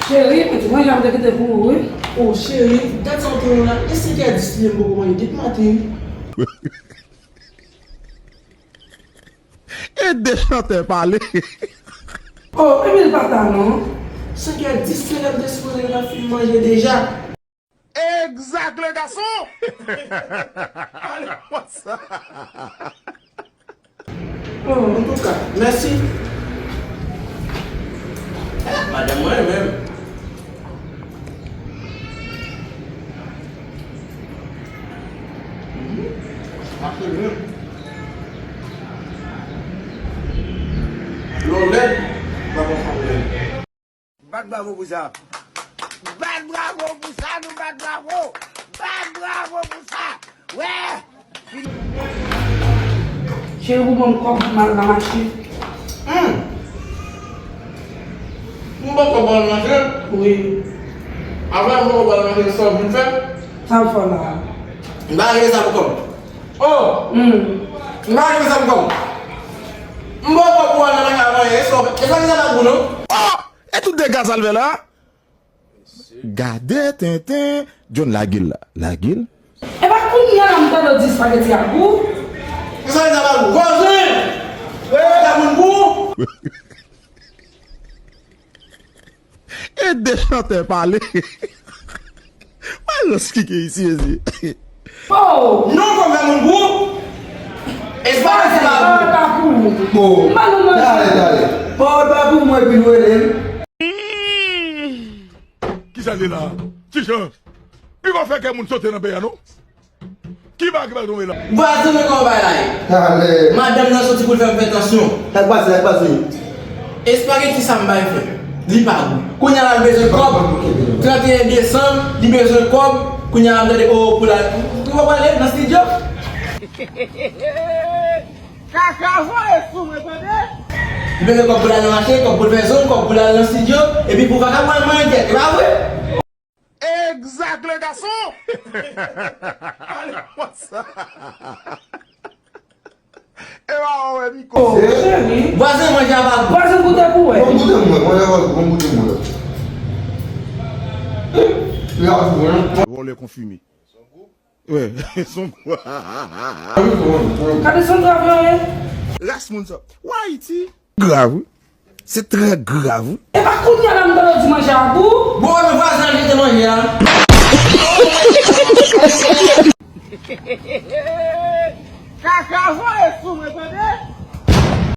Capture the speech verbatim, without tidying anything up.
Cheri, mwen te manje, m te kite pou ou, wi. O, cheri, gad sa w tounen la. E senkè dis li ye, m poko manje depi maten, wi. E de chantè pale. O, epi l pa ta non. Senkè dis se lè m te sipoze ta fin manje deja. Exact, le garçon! Allez, what's up? Antouka, mèsi. Eh, madanm mwen menm. Mhm. Mache menm. Lò lèd, pa konn sa w lèd. Bat bravo pou sa. Bat bravo pou sa, nou bat bravo. Bat bravo pou sa. Wè. Cheri, pou ban m kòb pou m al nan mache. Hmm. M poko ba w al mache? Wi. Apre m poko ba w al mache, sa w vin fè? Sa m fè la? M pa rele sa pou kòb. Oh! Hmm. M pa rele sa pou kòb. M poko ba w al nan mache avan, e sa w fè? E sa ki sa la pou nou? Oh! E tout dega sa l fè la? Gade tenten, John lage l la. Lage l. E pa kounye a la m tande w di espageti a gou. Espageti a pa gou. Vwazen! Espageti a moun gou. E de chantè pale. Malòs ki gen isi, mezi. Oh! Non, kòm fè moun gou. Espageti a pa gou. Pawòl pa pou ou. Bon. M pa nan manje. Talè, talè. Pawòl pa pou mwen, epi nou rele m. Kisa l ye la? Ti Jan, li pa fè kè moun sote nan peyi a, non? Ki bagay ki pral tonbe la? Vwazen, men kòman bagay la ye? Talè. Madanm nan soti pou l fè m fè tansyon. Sa k pase, sa k pase? Espageti sa m bay fè, li pa gou. Kounye a la, l bezwen kòb. Tranteyen desanm, li bezwen kòb. Kounye a la, m tande, o, pou l al, ou pa prale nan estidyo? Kaka voye sou mwen, tande? Li bezwen kòb pou l al nan mache, kòb pou l fè zong, kòb pou l al nan estidyo, epi pou vakabon al manyen tèt, e pa vre? Exact, le garçon! Allez, what's up? E pa wè, Miko. Oh, cheri. Vwazen, manje a pa gou. Vwazen, goute pou wè. Bon, goute mwen, mwen, mwen, bon, goute mwen. Li a tou, hein? Vòlè konfime. Wè, son gou. Gade son travay, hein? Ras moun sa. Wè Ayiti. Grav, wi. Se trè grav, wi. E pa kounye a la m tande w di manje a gou. Bon, men vwazen an jete manje a. Kaka voye sou mwen, tande?